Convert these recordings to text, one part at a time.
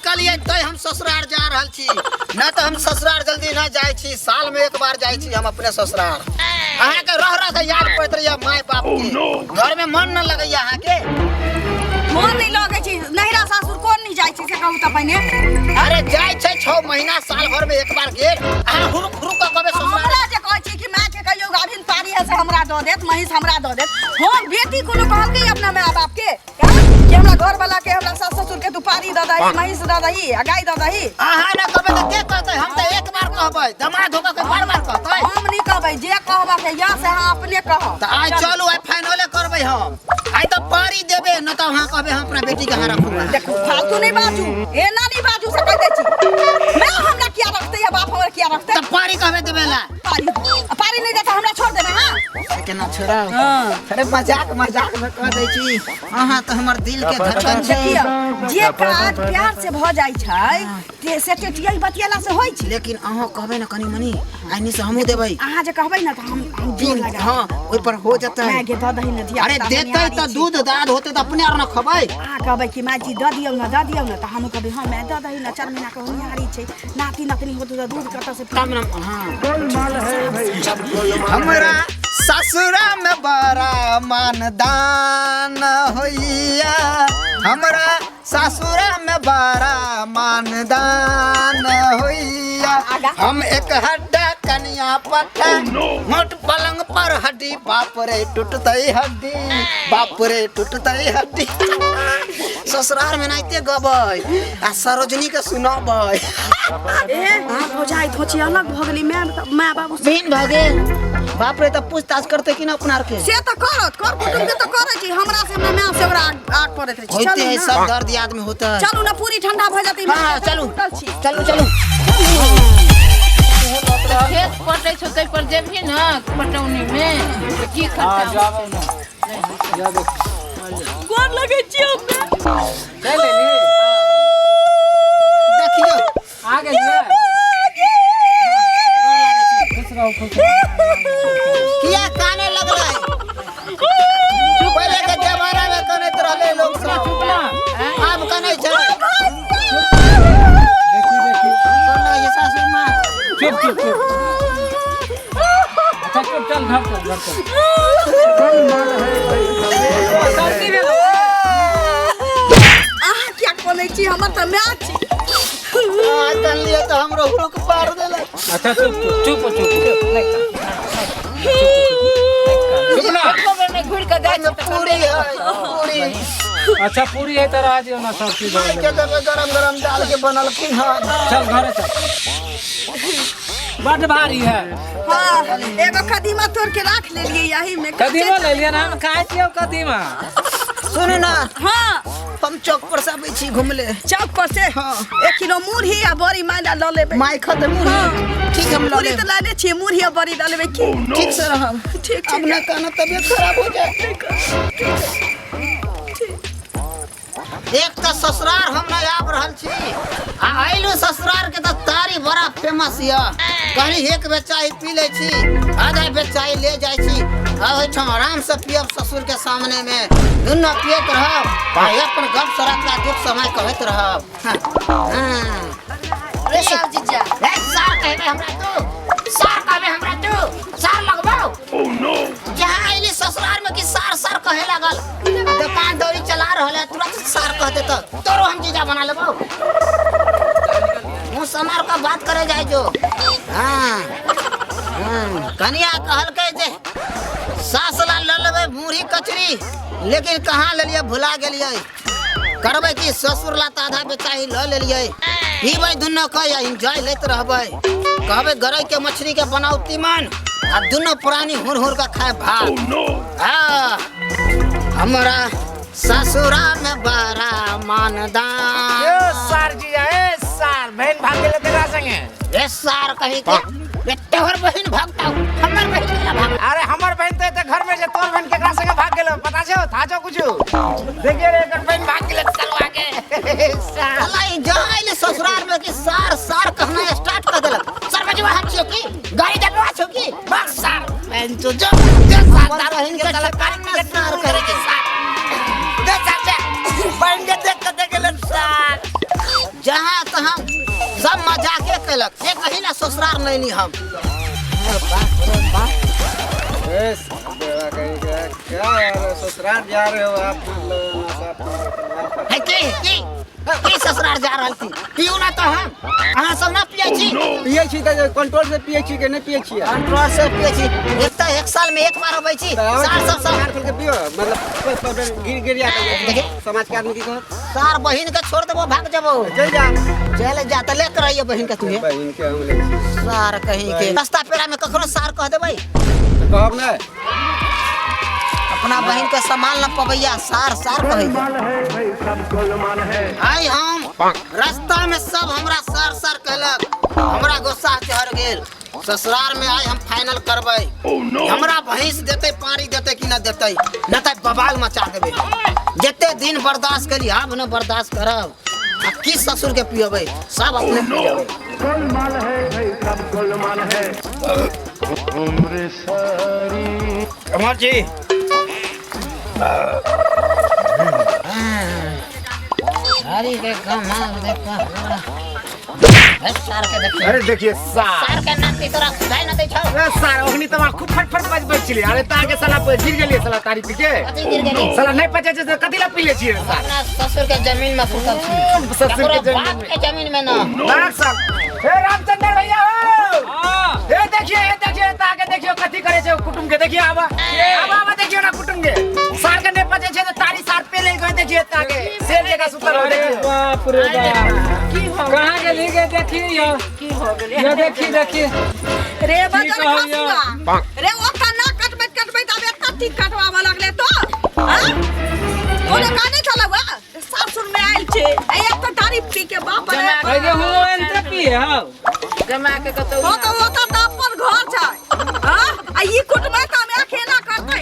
कलियै तै हम ससुरार जा रहल छी, न तऽ हम ससुरार जल्दी न जाइ छी। साल में एक बार जाइ छी हम अपने ससुरार। अहाँके रह रह के याद पड़ैत रहैया माय बाप के। घर में मन न लगैया अहाँके? मन नहीं लगै छै। नैहरा सासुर कोन नहीं जाइ छै से कहू तऽ पहिने। अरे जाइ छै, 6 महीना साल भर में एक बार गेल। अहाँ हुरुक हुरुक कऽ कहबै ससुरार। हमरा जे कहै छी कि माय के कहियो गाभिन पारी है से हमरा दऽ देत, महींस हमरा दऽ देत, हम बेटी कोनो कहलकै अपना माय बाप के कि हमरा घर वाला के, हमरा सास ससुर के तू पारी दऽ दही, महींस दऽ दही आ गाय दऽ दही? अहाँ न कहबै तऽ के कहतै? हम तऽ एक बार कहबै, दमाद होकर के बार बार कहतै? हम नहीं कहबै। जे कहबा के या से अहाँ अपने कहब। तऽ आइ चलू, आइ फाइनले करबै हम। आइ तऽ पारी देबै, न तऽ अहाँ कहबै हम अपना बेटी के अहाँ रखू। देखू, फालतू नहीं बाजू, एना नहीं बाजू से कह दै छी। मैं हमरा किया रखतै या बाप हमरा किया रखतै? तऽ पारी कहबै देबै ला। पारी पारी नहीं देता, हमरा छोड़ देबै। हाँ। से केना छोड़ब? अरे मजाक मजाक में कह दै छी, अहाँ तऽ हमर दिल के धड़कन छी। देखियौ, जे काज प्यार से भऽ जाइ छै ते से टेटियै बतियेला से होइ छै। लेकिन अहाँ कहबै ने कनी मनी, आइनी से हमहूँ देबै। अहाँ जे कहबै ने तऽ हम जोर लगा। हाँ, ओहि पर हो जेतै। माय के दऽ दही ने धिया। अरे देतै तऽ दूध दाद होतै तऽ अपने आर ने खबै। अहाँ कहबै कि माय जी दऽ दियौ ने, दऽ दियौ ने, तऽ हमहूँ कहबै हँ माय, दऽ दही ने, 4 महीना के होनिहारी छै, नाती नतनी होतै तऽ दूध कतऽ से? तब ने। हाँ, हमरा ससुरा में बड़ा मानदान होइया, हमरा ससुरा में बड़ा मानदान होइया। हम एक हड्डा कनिया पट्टा मोट पलंग पर हड्डी, बाप रे टूटतै हड्डी, बाप रे टूटतै हड्डी। ससुराल में नाइते गबै आ सरोजनी के सुनाबै। ए अहाँ भौजाई धोची अलग भऽ गेली, माय माय बाबू से। भिन्न भऽ गेल? बाप रे, तऽ पूछताछ करते कि ना अपना आर के? से तऽ करत, कर कुटुम के तऽ करै छी। हमरा से, हमरा माय से ओकरा आग आग पड़ैत रहै छै। होते चलू है ने। सब दर्द याद में होता है। चलू ने, पूरी ठंडा भऽ जेतै। हाँ, चलू। टूटल छी। चलू चलू। तऽ खेत पटै छौ, ताहि पर जेबही ने पटौनी मे तऽ की हाँ। खर्चा? जाबो ना, जाबो। गोर लगै छी हमरा। चल एली। देखियौ। आ गेलियै। खुश रहू, खुश रहू। किया काने लगलै? पहिले के जमाना में कनैत रहले लोग सब, चुप ना। आब कनै छै? देखी देखी। गोर लगै छै सासु माँ। चुप चुप चुप। अच्छा चुप, चल घर, चल घर चल। सर्दी भेलौ। अहाँ किया कनै छी? हमर तऽ माय छी। आ कनलियै तऽ हमरो हुरुक पार देलक। अच्छा चुप चुप चुप चुप चुप, नहीं कान, चुप ना। एको बेर नहि घुरि कऽ जाइ ओहिमे छै तऽ पूरी है, पूरी। अच्छा पूरी है तऽ रह दियौ ना, सब चीज हो माय के गेलै। देबै, गरम गरम दाल के बनलखिन हन। चल घरे चल, बड भारी है। हाँ, एगो कदीमा तोड़ के राख लेलियै यही में। कदीमा ले लिया ना, हम खाइ छियौ कदीमा। सुनू ना। हाँ। हम चौक पर से आबै छी घुमले। चौक पर से? हाँ। 1 किलो मुरही आ बड़ी माय लऽ लेबै। माय खतै मुरही? ठीक, हम लऽ पूरी लेब। तऽ लाने छियै, मुरही आ बड़ी लऽ लेबै की? ठीक से रहब। ठीक। अब ठीक। ना कहना, तबियत खराब हो जाए। एक तऽ ससुरार हम नहीं आबि रहल छी आ अयलू ससुरार के तऽ तारी बड़ा फेमस यऽ। कहली एक बेर चाय पी लै छी, आधा बेर चाय ले जाइ छी आ ओहिठाम आराम से पियब। ससुर के सामने में दुनू पियत रहब आ अपन गप सड़क का दुख समय कहैत रहब। हाँ। रे सार जीजा। ए सार कहबे हमरा तू? सार कहबे हमरा तू? सार लगबौ? जहाँ अयली ससुराल में कि सार सार कहे लागल। दुकान दौरी चला रहल है, तुरंत सार कह देता। तोरो हम जीजा बना लेबो। मुँह समार का बात करे जाय जो। हाँ हाँ, कनिया कहलकै जे सास ला लऽ लेबै मुरही कचरी, लेकिन कहाँ लेलियै? भुला गेलियै। करबै कि ससुर ला तऽ आधा बेचाही लऽ लेलियै। पीबै दुनू के या एंजॉय लैत रहबै। कहबै गरई के मछली के बनाउ तीमन आ दुनू प्राणी हुर हुर के खाए भात। हाँ, हमरा ससुरा में बड़ा मानदान। ए सार जीजा, ए सार, बहन भाग गेलै केकरा संगे? ए सार कही के, रे तोहर बहिन भगताउ, हमर बहिन केना भाग? अरे हमर बहन तऽ एते घर में छै, तोहर बहन केकरा संगे भाग गेलो पता छौ? था छौ कुछु? देखिए रे, एकर बहन भाग गेलै सलवा के सार। साला ई जहाँ अइले ससुराल में कि सार सार कहना स्टार्ट कर देलक। सर बजवा हम छियो की गाड़ी डलवा छौ की भाग सार बहन जो जो जे सार हमर तार बहिन के साला ठेकान में सार करे के सार दे सार दे बहन के देख के देख गेलै सार। जहाँ तहाँ सब मजाके केलक एक कहीं ना ससुराल नहीं हम। अरे बाप रे बाप। ए, देवा कहीं का क्या यार, ससुराल जा रहे हो आप? मतलब है की की की ससुराल जा रहल छी? पियू ना तो हम अहाँ सब ना पियै छी। पिए छी तऽ कंट्रोल से पिए छी कि नहीं पिए छी? कंट्रोल से पियै छी। एक तऽ एक साल में एक बार अबै छी। सार सब सार खोल के पियो, मतलब गिर गिर जा देखी। समाज के आदमी की कहत? सार बहिन के छोड़ देबो, भाग जबो। चल जा, चल जा त ले के रहियो बहिन के तू। बहिन के हम ले छी। सार कहीं के रास्ता पेरा में कखनो सार कह देबै तऽ कहब नै। अपना बहिन के सम्हाल न पबैया, सार सार कहै। आइ हम रास्ता में सब हमरा सार सार कहलक, हमरा गुस्सा चढ़ गेल। ससुराल में आइ हम फाइनल करबै, हमरा भैंस देतै पानी देतै कि न देतै, न तऽ बवाल मचा देबै। जते दिन बर्दाश्त करी आब न बर्दाश्त करब। आ की ससुर के पियबै, सब अपने पी जेबै। अमर जी हरी के कमाल देखा। सार के देखिए। अरे देखिए सार सार के नाती तोरा खुदाई न दै छौ। ए सार ओखनी त खूब फटफट बजबै छलै। अरे तार के साला गिर गेलियै साला तारी पी के। कथी गिर गेली? साला नहीं पचे छै कथी ला पी ले छियै सार? अपना ससुर के जमीन में सुतल छी। ससुर के जमीन बाप में। के जमीन में ना। बाप साहब। हे रामचंद्र भैया हो। हे देखिए, हे देखिए, ताके देखियो कथी करे छै कुटुम के। देखिए आबा आबा आबा देखियो ना कुटुम के। सार के नहीं पचे छै त तारी सार पे ले गए। देखिए ताके शेर जगह सुतल हो। अरे देखिए बाप रे बाप, की हो कहाँ गेली गे? देखी यो, की हो गेलै? यो देखी देखी। रे बजर कहलियौ? खसुआ रे, ओका ना कटबैत कटबैत आब एत्ता ठीक कटवाबऽ लगले तो। हाँ? कोनो काने छलौ सासुर में आयल छै, आ एत्ता तारीफ पी के बाप रे। अरे हो एंते पिए हौ। जमा के कतौ हो तऽ ओतऽ तऽ अपन घर छै। हाँ? आ ई कुटबै तऽ हम एखेना करतै।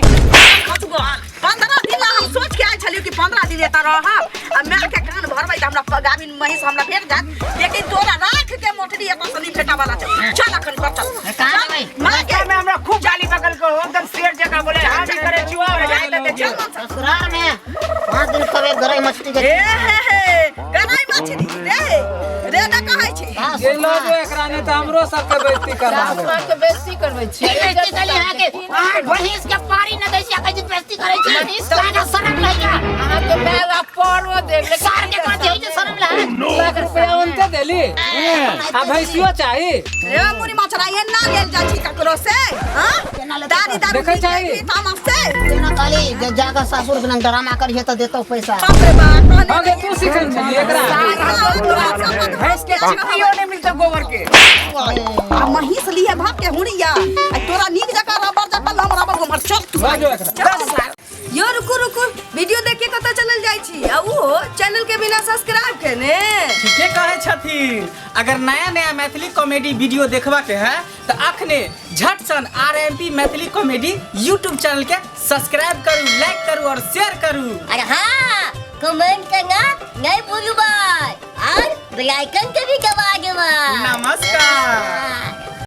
खसुआ 15 दिन ला हम सोच के आयल छलियौ कि 15 दिन एतऽ रहब आ माय के कान भरबै तऽ हमरा गाभिन महिष हमरा भेट जायत, लेकिन तोरा राख के मोटरी एतऽ से नहि भेटऽ वाला छै। चल अखन घर चल। कहाँ जेबै? माय के में हमरा खूब गाली बगल को एकदम शेर जगह बोले हम ही करे छुआ और जाय त देखियो। ससुराल में 5 दिन कबे गरई मछली के। हे हे हे गरई मछली रे रे न कहै छै। ये लो जो एकरा ने त हमरो सबके बेइज्जती करबा सासु दे। माँ के बेइज्जती करबै छियै। बेइज्जती करी अहाँ के? अहाँ भैंस के पारी न दै छी, कहै छी बेइज्जती करै छी। महींस तोरा के शरम लैया? अहाँके माय बाप परो देब, लेकिन सार के कथी होइ छै शरम लहै? लाख रुपया उनते देली आ भैंसियो चाही। रे मुरी मछरा एना लेल जाइ छी ककरो से? हाँ? दादी दारू देखै पी के चाही। अयबही तामस से? जेना कहली जे जाके सासुर के ड्रामा करिहे तऽ देतौ पैसा। बाप रे बाप, कहने हो गे तू सिखल छली एकरा? भैंस के चिपड़ियो नहीं मिलता गोबर के। आ महींस लिए भाप के हुड़िया आ तोरा नीक जकाँ रबर जकाँ लम रबर गोमर चल तू। बाजो एकरा। यो रुकू रुकू, वीडियो देख के कतऽ चलल जाइ छी? आ उहो चैनल के बिना सब्सक्राइब केने? ठीके कहै छथिन। अगर नया नया मैथिली कॉमेडी वीडियो देखबा के है तो अखने झट सन RMP Maithili comedy YouTube channel के सब्सक्राइब करू, लाइक करू और शेयर करू। और हाँ, कमेंट करना नहीं भूलू भाई, और बेल आइकन के भी दबा देबा। नमस्कार। हाँ।